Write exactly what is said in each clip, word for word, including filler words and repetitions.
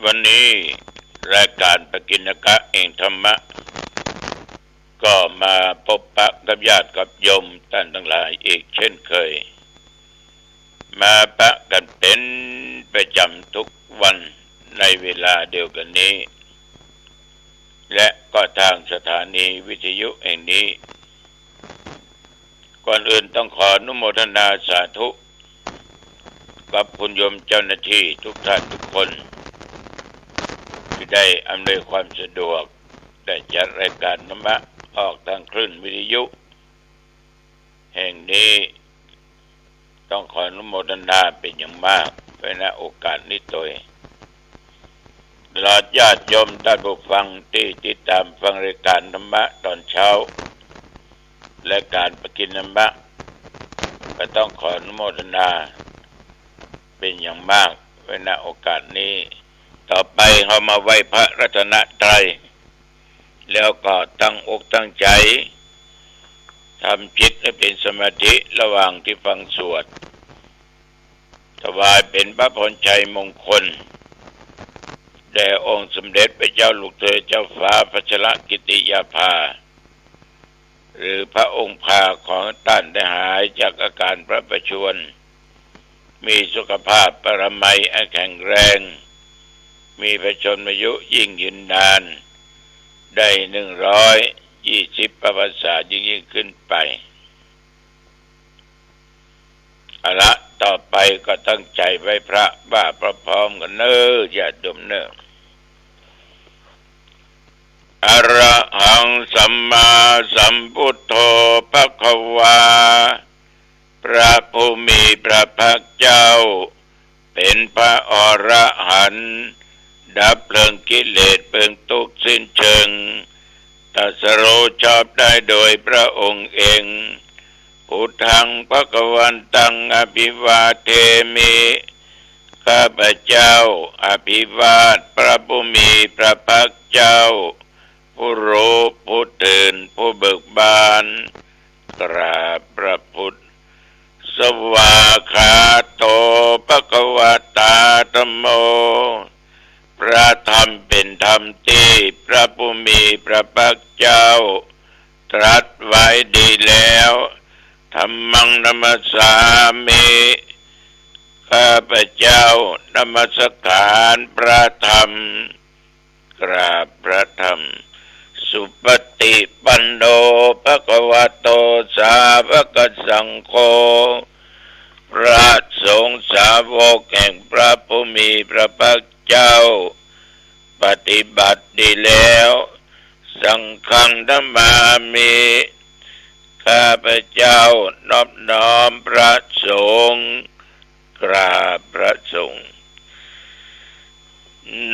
วันนี้รายก๋านปกิณกะแห่งธรรมะ ก็มาปบปะกับญาติกับโยมต้านตังหลายอีกเช่นเคย มาปะกั๋นเป๋นประจ๋ำทุกวันในเวลาเดียวกั๋นนี้ และก็ตางสถานีวิทยุแห่งนี้ ก่อนอื่นต้องขออนุโมทนาสาธุกับคุณโยมเจ้าหน้าที่ทุกท่านทุกคน ตี้ได้อำนวยความสะดวก ได้จัดรายก๋านธรรมะออกตางคลื่นวิทยุแห่งนี้ ต้องขออนุโมทนาเป๋นอย่างมากไว้ ณ โอกาสนี้ตวย ตลอดญาติโยมต้านผู้ฟังตี้ติดต๋ามฟังรายก๋านธรรมะต๋อนเช้า รายก๋านปกิณธรรมะ ก็ต้องขออนุโมทนาเป๋นอย่างมากไว้ ณ โอกาสนี้ ต่อไปเฮามาไหว้พระรัตนตรัย แล้วก็ตั้งอกตั้งใจ๋ ทำจิตให้เป๋นสมาธิระหว่างตี้ฟังสวด ถวายเป๋นพระพรชัยมงคล แด่องค์สมเด็จพระเจ้าลูกเธอเจ้าฟ้าพัชรกิติยาภา หรือพระองค์พาของต้านได้หายจากอาก๋านพระประชวร มีสุขภาพปรมัยอันแข็งแรง มีพระชนมายุยิ่งยืนนาน ได้หนึ่งร้อยยี่สิบพรรษายิ่งๆ ขึ้นไป เอาละ ต่อไปก็ตั้งใจ๋ไหว้พระว่าพร้อมๆ กั๋นเน่อ ญาติโยมเน่อ อะระหัง สัมมาสัมพุทโธ ภะคะวา พระผู้มีพระภาคเจ้า เป๋นพระอรหันต์ ดับเพลิงกิเลสเพลิงตุ๊กข์สิ้นเชิง ตรัสรู้ชอบได้โดยพระองค์เอง พุทธัง ภะคะวันตัง อะภิวาเทมิ ข้าพเจ้าอภิวาทพระผู้มีพระภาคเจ้า ผู้รู้ผู้ตื่นผู้เบิกบาน กราบพระพุทธ สวากขาโต ภะคะวะตา ธัมโม พระธรรมเป๋นธรรมตี้พระผู้มีพระภาคเจ้าตรัสไว้ดีแล้ว ธัมมัง นะมัสสามิ ข้าพเจ้านมัสการพระธรรม กราบพระธรรม สุปฏิปันโน ภะคะวะโต สาวกสังโฆ พระสงฆ์สาวกแห่งพระผู้มีพระภาคเจ้า ปฏิบัติดีแล้ว สังฆัง นะมามิ ข้าพเจ้านอบน้อมพระสงฆ์ กราบพระสงฆ์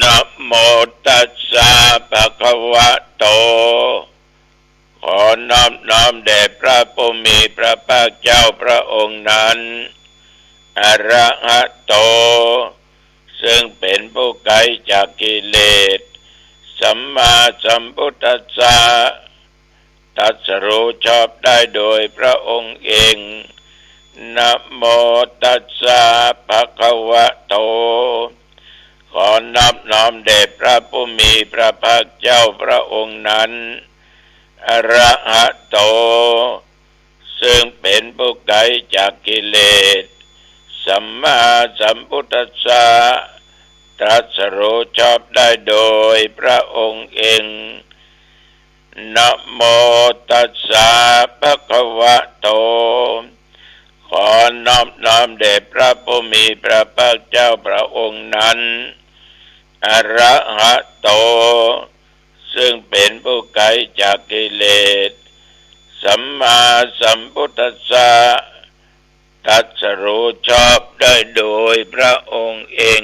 นะโมตัสสะ ภะคะวะโต ขอนอบน้อมแด่พระผู้มีพระภาคเจ้าพระองค์นั้น อะระหะโต ซึ่งเป๋นผู้ไกลจากกิเลส สัมมาสัมพุทธัสสะ ตรัสรู้ชอบได้โดยพระองค์เอง นะโมตัสสะ ภะคะวะโต ขอนอบน้อมแด่พระผู้มีพระภาคเจ้าพระองค์นั้น อะระหะโต ซึ่งเป๋นผู้ไกลจากกิเลส สัมมาสัมพุทธัสสะ ตรัสรู้ชอบได้โดยพระองค์เอง นะโมตัสสะ ภะคะวะโต ขอนอบน้อมแด่พระผู้มีพระภาคเจ้าพระองค์นั้น อะระหะโต ซึ่งเป๋นผู้ไกลจากกิเลส สัมมาสัมพุทธัสสะ ตรัสรู้ชอบได้โดยพระองค์เอง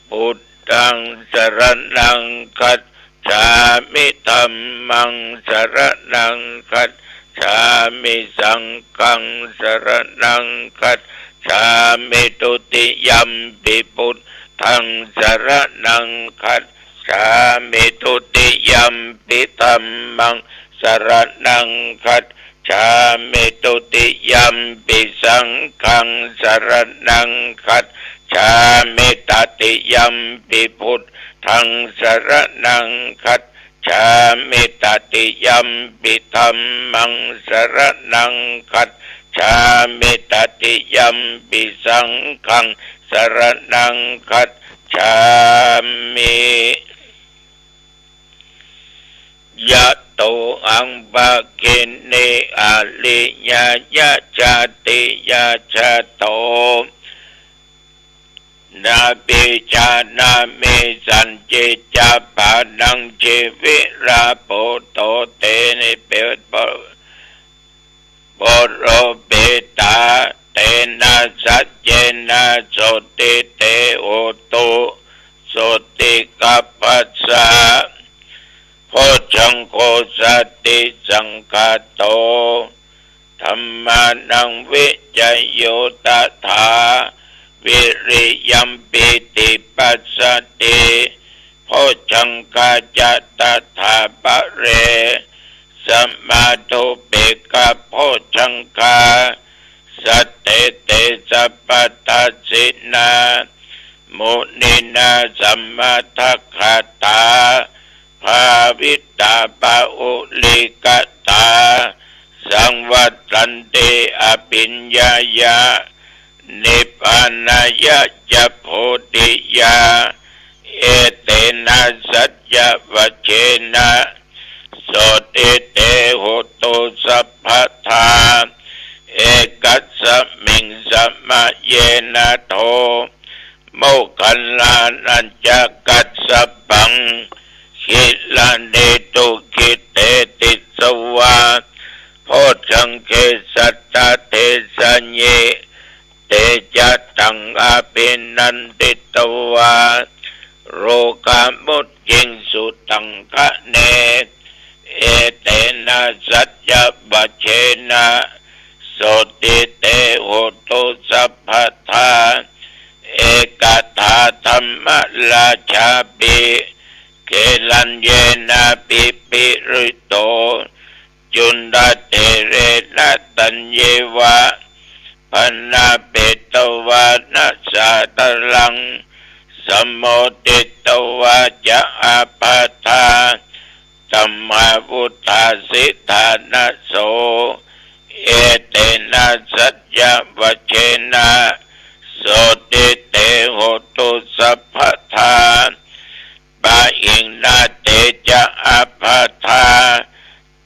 พุทธัง สรณัง คัจฉามิ ธัมมัง สรณัง คัจฉามิ สังฆัง สรณัง คัจฉามิ ทุติยัมปิ พุทธัง สรณัง คัจฉามิ ทุติยัมปิ ธัมมัง สรณัง คัจฉามิ ทุติยัมปิ สังฆัง สรณัง คัจฉามิ ต ติยัมปิ พุทธัง สรณัง คัจฉามิ ตติยัมปิ ธัมมัง สรณัง คัจฉามิ ตติยัมปิ สังฆัง สรณัง คัจฉามิ ยะโต อัง ภะคินี อาริยะ ยะ ชาติยะ ชาโต นาปิ จานามิ สัญญิ จา ปานัง ชีวิรา ปุตโต เต นิ เป โป โร ปิตา เตนะ สัญญินะ โสตติ เต โหตุ โสตติกัปปะสะ โพชฌังโค สันติ สังฆัตโต ธัมมานัง วิจโย ตถา วิริยัม ปีติ ปัสสะติ โพชฌังคา จะ ตถา ปะเร สะมา ทูเปกขะ โพชฌังคา สัตเต เต สัพพัทธัสสินา มุนินา สะมาทักขาตา ภาวิตา ปะหุลิกะตา สังวัตตันติ อภิญญายะ นิพพานายะ จะ โพธิยา เอเตนะ สัจจะวัจเชนะ โสตติ เต โหตุ สัพพะทา เอกัสสะมิง สะมะเยนะ โท โมคคัลลานัญจะ กัสสะปัง กิลานิ ทุกขิเต ติสสะวา โพชฌังเข สัตตะ เทสะยิ เตจะตัง อภินันทิตวา โรกามุจจิง สุตังคะเน เอเตนะ สัจจะวัจเชนะ โสตติ เต โหตุ สัพพะทา เอกถา ธัมมราชาปิ เกลัญเยนะ ปิพิริโต จุลเทเรนะ ตัญเยวะ ภะนะเปตวานะ สาตะลัง สะโมทิตวาจะ อาปาทา ธัมมาวุฑฒา สิทธานะโส เอเตนะ สัจจะวัจเชนะ โสตติ เต โหตุ สัพพะทา ปะหิงนา เตจะ อาปาทา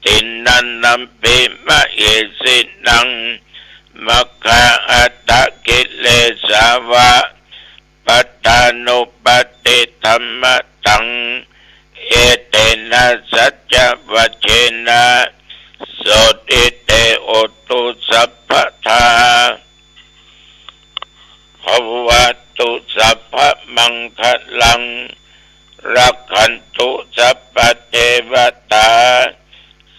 ติณณัมปิ มะเหสินัง มัคคาอัฏฐกิเลสาวะ ปัฏฐานุปัฏฐิธัมมะตัง เอเตนะ สัจจะวัจเชนะ โสตติ เต โหตุ สัพพะทา ภะวะตุ สัพพะมังคะลัง รักขันตุ สัพพะเทวะตา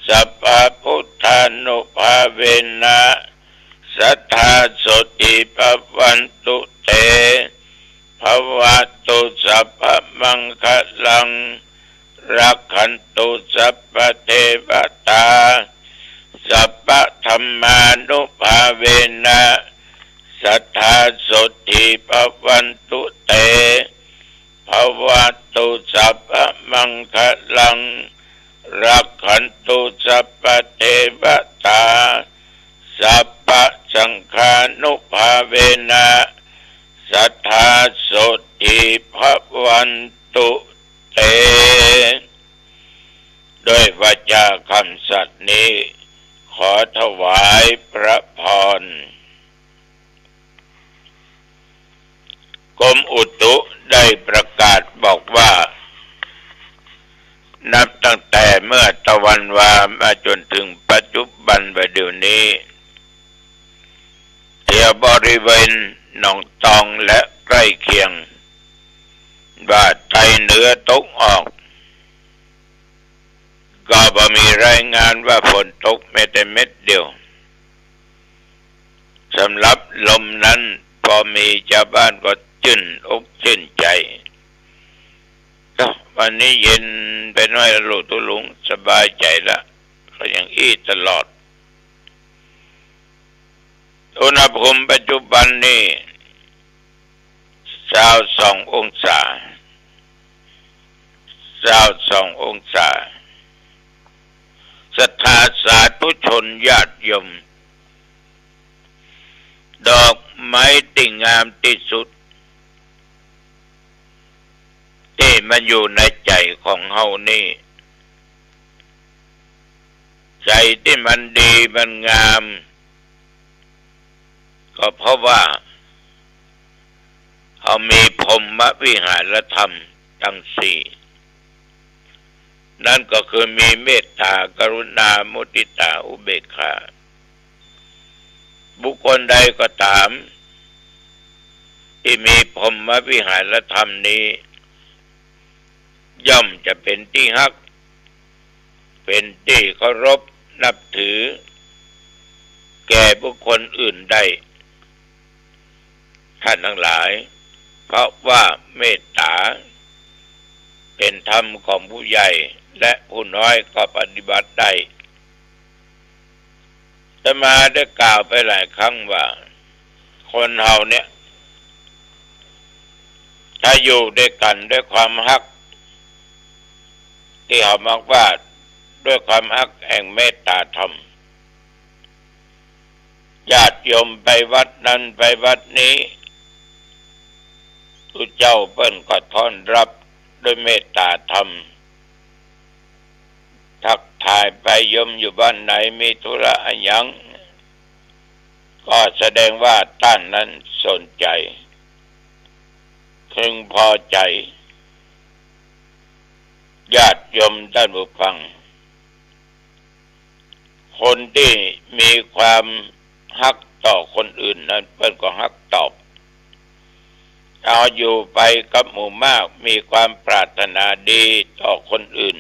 สัพพะพุทธานุภาเวนะ สัตถา โสตติ ภะวันตุ เต ภะวะตุ สัพพะมังคะลัง รักขันตุ สัพพะเทวะตา สัพพะธัมมานุภาเวนะ สัตถา โสตติ ภะวันตุ เต ภะวะตุ สัพพะมังคะลัง รักขันตุ สัพพะเทวะตา สัพพะสังฆานุภาเวนะ สัตถา โสตติ ภะวันตุ เต ด้วยวาจาคำสัตย์นี้ ขอถวายพระพร กรมอุตุได้ประกาศบอกว่า นับตั้งแต่เมื่อตะวันวามาจนถึงปัจจุบันว่าเดี๋ยวนี้ แถวบริเวณหนองตองและใกล้เคียง ว่าไตเหนือตะวันออก ก็บ่มีรายงานว่าฝนตกแม้แต่เม็ดเดียว สำหรับลมนั้น พอมีชาวบ้านก็จื้นอกจื้นใจ๋ ก็วันนี้เย็นไปหน้อยละลูกตุ๊ลุง สบายใจ๋ละ ก็ยังอี้ตลอด อุณหภูมิปัจจุบันนี่ ส าวสององศา ซาวสององศา ศรัทธาสาธุชนญาติโยม ดอกไม้ตี้งามตี้สุด ตี้มันอยู่ในใจ๋ของเฮานี่ ใจ๋ตี้มันดีมันงาม ก็เพราะว่าเฮามีพรหมวิหารธรรมตังสี่ นั้นก็คือมีเมตตา กรุณา มุทิตา อุเบกขา บุคคลใดก็ต๋าม ตี้มีพรหมวิหารธรรมนี้ ย่อมจะเป๋นตี้ฮัก เป๋นตี้เคารพนับถือ แก่บุคคลอื่นได้ ท่านทั้งหลาย เพราะว่าเมตตาเป๋นธรรมของผู้ใหญ่ และผู้น้อยก็ปฏิบัติได้ อาตมาได้กล่าวไปหลายครั้งว่า คนเฮาเนี่ย ถ้าอยู่ด้วยกั๋นด้วยความฮัก ตี้เฮามักว่าด้วยความฮักแห่งเมตตาธรรม ญาติโยมไปวัดนั้นไปวัดนี้ ตุ๊เจ้าเปิ้นก็ต้อนฮับด้วยเมตตาธรรม ทักทายไป โยมอยู่บ้านไหน มีธุระอะหยัง ก็แสดงว่าต้านนั้นสนใจ๋ พึงพอใจ๋ ญาติโยมต้านผู้ฟัง คนตี้มีความฮักต่อคนอื่นนั้น เปิ้นก็ฮักตอบ เอาอยู่ไปกับหมู่มาก มีความปรารถนาดีต่อคนอื่น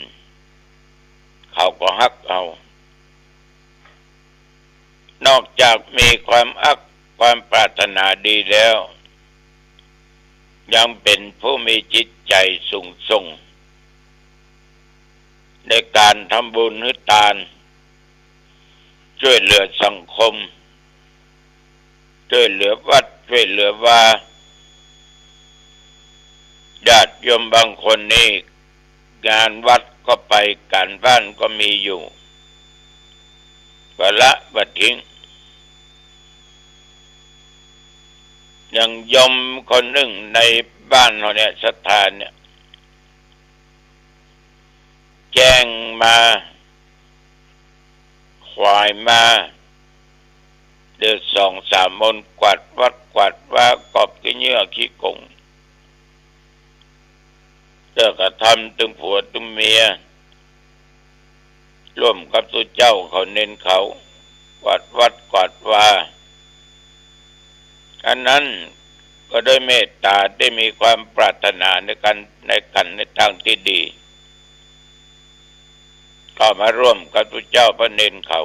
เขาก็ฮักเอา นอกจากมีความฮัก ความปรารถนาดีแล้ว ยังเป๋นผู้มีจิตใจ๋สูงส่ง ในก๋านทำบุญหื้อตาน จ้วยเหลือสังคม จ้วยเหลือวัด จ้วยเหลือวา ญาติโยมบางคนนี่ งานวัดก็ไป ก๋านบ้านก็มีอยู่ บ่ละบ่ทิ้ง อย่างโยมคนนึ่งในบ้านเฮาเนี่ย ศรัทธาเนี่ย แจ้งมา ขวายมา เดี๋ยวสองสามมน กวาดวัดกวาดวา กอบขี้เหยื่อขี้กง เตื้อกระทำตึงผัวตึงเมีย ร่วมกับตุ๊เจ้าเขาเณรเขา กวาดวัดกวาดวา อันนั้นก็ด้วยเมตตา ได้มีความปรารถนาในกั๋น ในกั๋นในตางตี้ดี ก็มาร่วมกับตุ๊เจ้าพระเณรเขา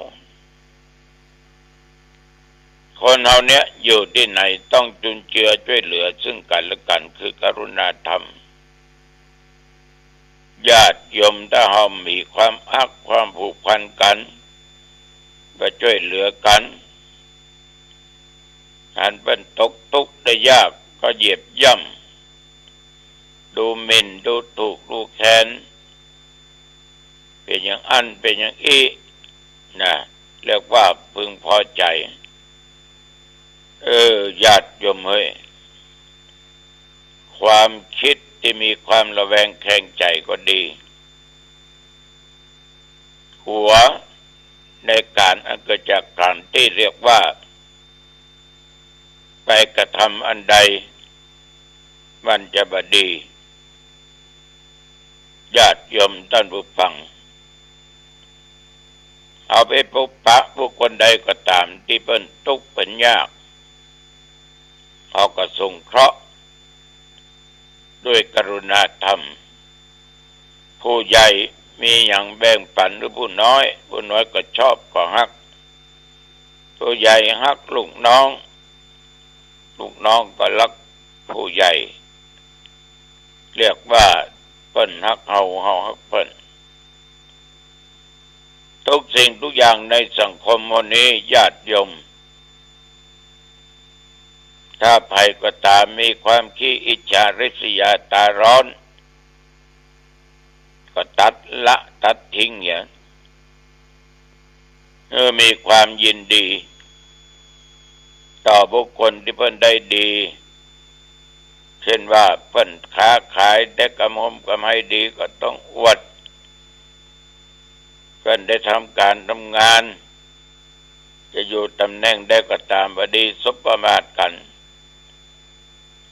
คนเฮาเนี่ยอยู่ตี้ไหนต้องจุนเจือจ้วยเหลือซึ่งกั๋นและกั๋น คือกรุณาธรรม ญาติโยมถ้าเฮามีความฮักความผูกพันกั๋น ก็จ้วยเหลือกั๋น หันเปิ้นตกตุ๊กข์ได้ยากก็เหยียบย่ำ ดูหมิ่นดูถูกดูแคลน เป๋นอย่างอั้นเป๋นอย่างอี้ นะ เรียกว่าพึงพอใจ๋ เออ ญาติโยมเฮ้ย ความคิดตี้มีความระแวงแคลงใจ๋ก็ดี หัวในก๋านอันเกิดจากก๋านตี้เรียกว่า ไปกระทำอันใดมันจะบ่ดี ญาติโยมต้านผู้ฟัง เอาไปพบปะบุคคลใดก็ต๋ามตี้เปิ้นตุ๊กข์เปิ้นยาก เฮาก็สงเคราะห์ ด้วยกรุณาธรรม ผู้ใหญ่มีหยังแบ่งปั๋นหื้อผู้น้อย ผู้น้อยก็ชอบก็ฮัก ผู้ใหญ่ฮักลูกน้อง ลูกน้องก็ฮักผู้ใหญ่ เรียกว่าเปิ้นฮักเฮา เฮาฮักเปิ้น ทุกสิ่งทุกอย่างในสังคมวันนี้ญาติโยม ถ้าใผก็ต๋ามมีความขี้อิจฉาริษยาต๋าฮ้อน ก็ตัดละตัดทิ้งเหีย เออ มีความยินดี ต่อบุคคลตี้เปิ้นได้ดี เช่นว่าเปิ้นค้าขายได้กำฮมกำไฮดีก็ต้องอวด เปิ้นได้ทำก๋านทำงาน จะอยู่ต๋ำแหน่งใดก็ต๋าม บ่ดีสบประมาทกั๋น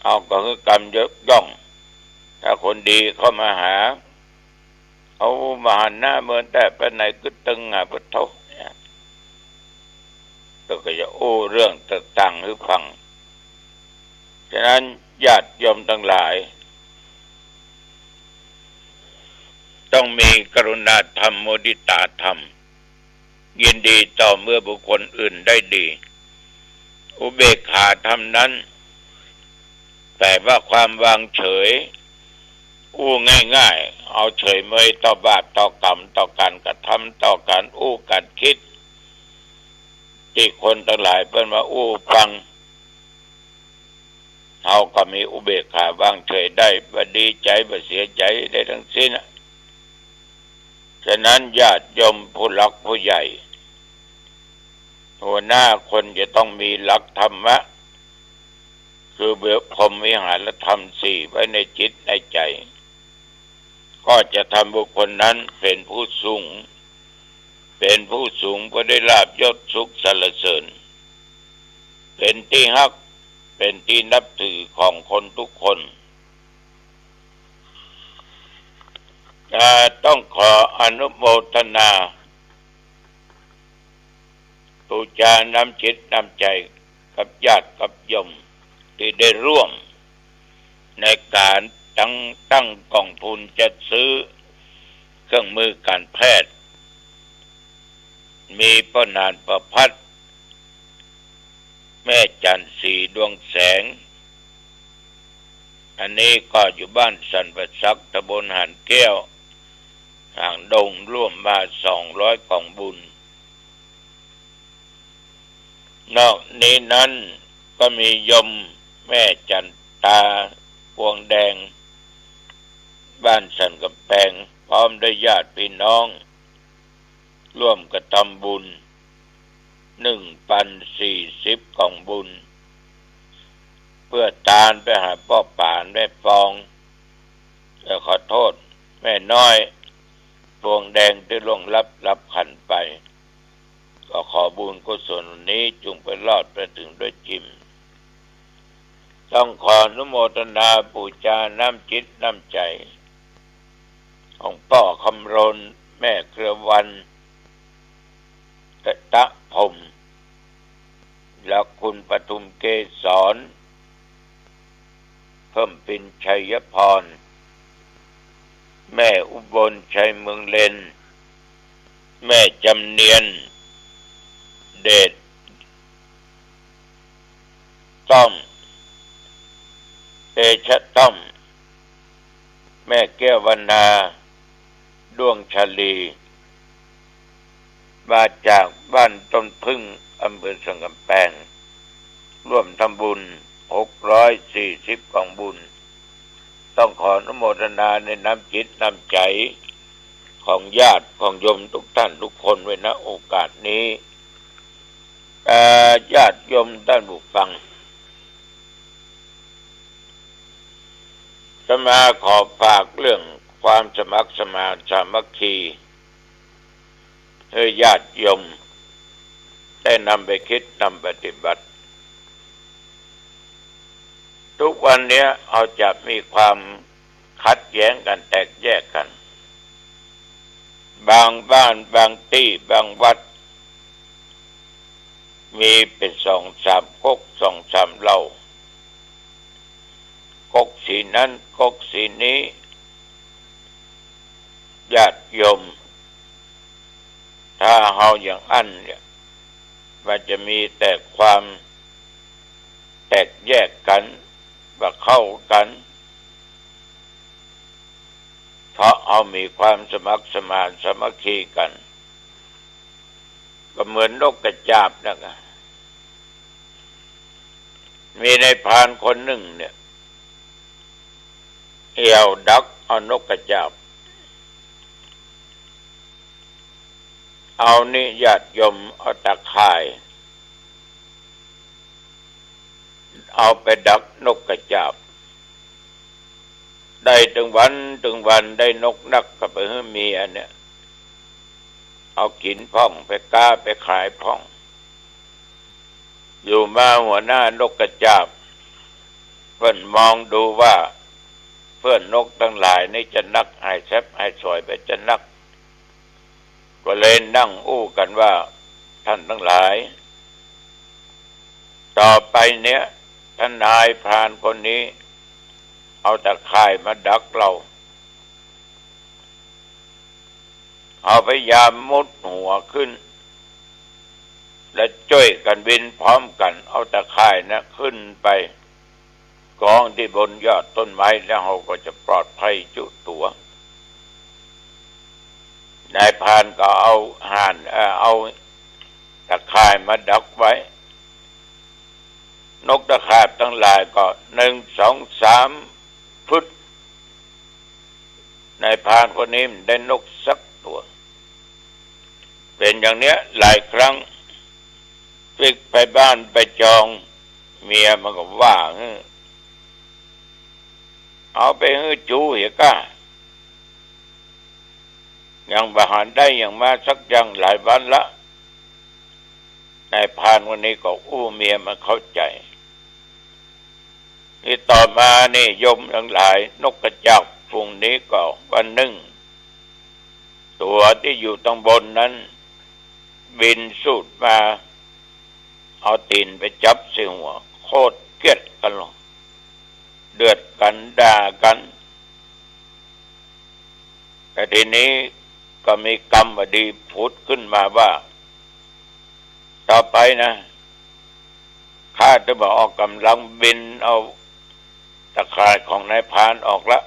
เฮาก็หื้อกำยกย่อง ถ้าคนดีเข้ามาหา เอามาหันหน้าเมินแต๊ไปไหนกึ๊ดตึงหาปะโถเนี่ย ก็ ก็จะอู้เรื่องต่างๆ หื้อฟัง ฉะนั้นญาติโยมตังหลาย ต้องมีกรุณาธรรม มุทิตาธรรม ยินดีต่อเมื่อบุคคลอื่นได้ดี อุเบกขาธรรมนั้น แปลว่าความวางเฉย อู้ง่ายๆ เอาเฉยเมยต่อบาปต่อกรรม ต่อก๋านกระทำ ต่อก๋านอู้ก๋านกึ๊ด ตี้คนตังหลายเปิ้นมาอู้ฟัง เฮาก็มีอุเบกขาวางเฉยได้ บ่ดีใจ๋ บ่เสียใจ๋ได้ตึงสิ้นอะ ฉะนั้นญาติโยมผู้หลักผู้ใหญ่ หัวหน้าคนจะต้องมีหลักธรรมะ คือพรหมวิหารธรรมสี่ไว้ในจิตในใจ๋ ก็จะทำบุคคลนั้นเป๋นผู้สูง เป๋นผู้สูง ผู้ได้ลาภยศสุขสรรเสริญ เป๋นตี้ฮัก เป๋นตี้นับถือของคนทุกคน อ่า ต้องขออนุโมทนา ปู๋จาน้ำจิตน้ำใจ๋กับญาติกับโยมตี้ได้ร่วมในก๋านตั้ง ตั้งก๋องทุนจัดซื้อเครื่องมือก๋านแพทย์ มีป้อหนานประภัต แม่จั๋นทร์ศรีดวงแสง อันนี้ก็อยู่บ้านสันป่าสัก ต๋ำบลหานแก้ว หางดง ร่วมมาสองร้อยก๋องบุญ นอกนี้นั้นก็มีโยมแม่จั๋นตา ปวงแดง บ้านสันก๋ำแปง พร้อมด้วยญาติพี่น้อง ร่วมกระทำบุญ หนึ่งปันสี่สิบก๋องบุญ เปื้อตานไปหาป้อป๋านแม่ปอง เอ่อ ขอโทษ แม่น้อย ปวงแดงตี้ล่วงลับดับขันธ์ไป ก็ขอบุญกุศลนี้จุ่งไปรอดไปเถิงด้วยจิม ต้องขออนุโมทนาปู๋จาน้ำจิตน้ำใจ๋ ของป้อคำรณ แม่เครือวัน ตะ ตะพรหม และคุณปทุมเกสร เพิ่มปินชัยพร แม่อุบลชัยเมืองเลน แม่จำเนียน เดชต้อม เตชะต้อม แม่แก้ววรรณา ด้วงชาลี มาจากบ้านต้นผึ้ง อำเภอสันก๋ำแปง ร่วมทำบุญ หกร้อยสี่สิบก๋องบุญ ต้องขออนุโมทนาในน้ำจิตน้ำใจ๋ของญาติของโยมทุกท่านทุกคนไว้ ณ โอกาสนี้ เอ่อ ญาติโยมต้านผู้ฟัง อาตมาขอฝากเรื่องความสมัครสมานสามัคคี หื้อญาติโยมได้นำไปกึ๊ดนำปฏิบัติ ทุกวันเนี้ยเฮาจะมีความขัดแย้งกั๋น แตกแยกกั๋น บางบ้าน บางตี้ บางวัด มีเป๋นสองสามก๊ก สองสามเหล่า ก๊กสีนั้น ก๊กสีนี้ ญาติโยม ถ้าเฮาอย่างอั้นเนี่ย มันจะมีแต่ความแตกแยกกั๋น บ่เข้ากั๋น เพราะเฮามีความสมัครสมานสามัคคีกั๋น ก็เหมือนนกกระจาบนะ มีนายพรานคนนึ่งเนี่ย เอี่ยวดักเอานกกระจาบ เอานี่ญาติโยม เอาตะข่าย เอาไปดักนกกระจาบ ได้ตึงวันตึงวัน ได้นกนักก็ไปหื้อเมียเนี่ย เอากิ๋นพ่อง ไปก๊าไปขายพ่อง อยู่มาหัวหน้านกกระจาบ เปิ้นมองดูว่า เปื้อนนกตังหลายนี่จะนัก หายแซบหายสวยไปจะนัก ก็เลยนั่งอู้กั๋นว่า ต้านตังหลาย ต่อไปเนี่ย ถ้านายพรานคนนี้ เอาตะข่ายมาดักเฮา เฮาพยายามมุดหัวขึ้น และจ้วยกั๋นบินพร้อมกั๋น เอาตะข่ายนะขึ้นไป ก๋องตี้บนยอดต้นไม้ แล้วเฮาก็จะปลอดภัยจุตั๋ว นายพรานก็เอาห่าน เอ่อ เอาตะข่ายมาดักไว้ นกตะขาบตังหลายก็นึ่ง สอง สาม ฟึด นายพรานคนนี้บ่ได้นกสักตั๋ว เป๋นอย่างเนี้ยหลายครั้ง ปิ๊กไปบ้านไปจอง เมียมันก็ว่า "หื้อ เอาไปหื้อจู๋เหียก้า ยังบ่หันได้หยังมาสักอย่างหลายวันละ" นายพรานคนนี้ก็อู้เมียมันเข้าใจ๋ นี่ต่อมานี่โยมตังหลาย นกกระจาบฝูงนี้ก็วันนึ่ง ตั๋วตี้อยู่ตังบนนั้น บินสูดมา เอาตี๋นไปจับใส่หัว โคตรเกลียดกั๋นลอ เดือดกั๋นด่ากั๋น แต่ทีนี้ก็มีกำบ่ดีผุดขึ้นมาว่า ต่อไปนะ ข้าจะบ่ออกก๋ำลังบินเอาตะข่ายของนายพรานออกละ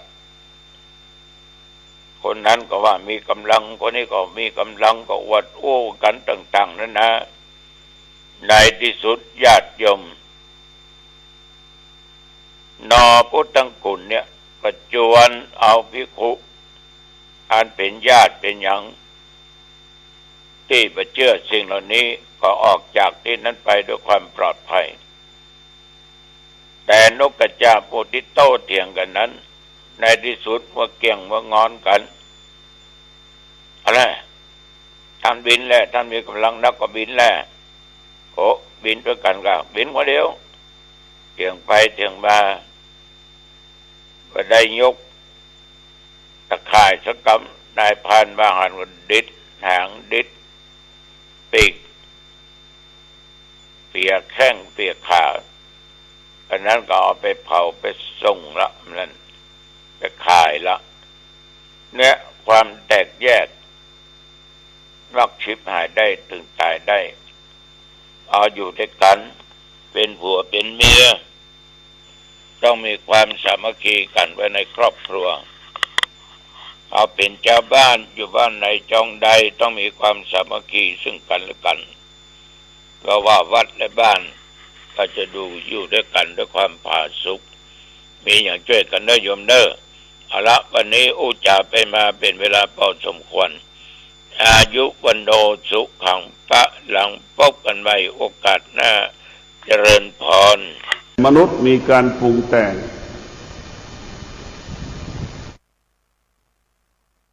คนนั้นก็ว่ามีก๋ำลัง คนนี้ก็มีก๋ำลัง ก็อวดอู้กั๋นต่างๆ นานา ในตี้สุดญาติโยม หน่อปุทธังกุ๋นเนี่ย ก็จวนเอาภิกขุ อันเป๋นญาติเป๋นหยัง ตี้บ่เจื้อสิ่งเหล่านี้ ก็ออกจากตี้นั้นไปด้วยความปลอดภัย แต่นกกระจาบตี้โต้เถียงกั๋นนั้น ในตี้สุดว่าเกี่ยงว่างอนกั๋น "เอาละ ต้านบินแล ต้านมีก๋ำลังนักก็บินแล โอ้ บินตวยกั๋นก็บินคนเดียว" เถียงไปเถียงมา บ่ได้ยกตะข่ายสักกำ นายพรานบ่าหันก็ดิดหางดิดปีก เปียแข้งเปียขา อันนั้นก็เอาไปเผาไปส่งละ นั่น ไปขายละ เนี่ย ความแตกแยก มักฉิบหายได้เถิงต๋ายได้ เอาอยู่ตวยกั๋น เป๋นผัวเป๋นเมีย ต้องมีความสามัคคีกั๋นไว้ในครอบครัว เอาเป๋นจาวบ้านอยู่บ้านไหนจองใด ต้องมีความสามัคคีซึ่งกั๋นและกั๋น เพราะว่าวัดและบ้านก็จะดูอยู่ตวยกั๋นด้วยความผาสุก มีหยังจ้วยกั๋นเน่อโยมเน่อ เอาละ วันนี้อู้จ๋าไปมาเป๋นเวลาพอสมควร อายุวัณโณสุขังพลัง พบกั๋นใหม่โอกาสหน้า เจริญพร มนุษย์มีการปรุงแต่ง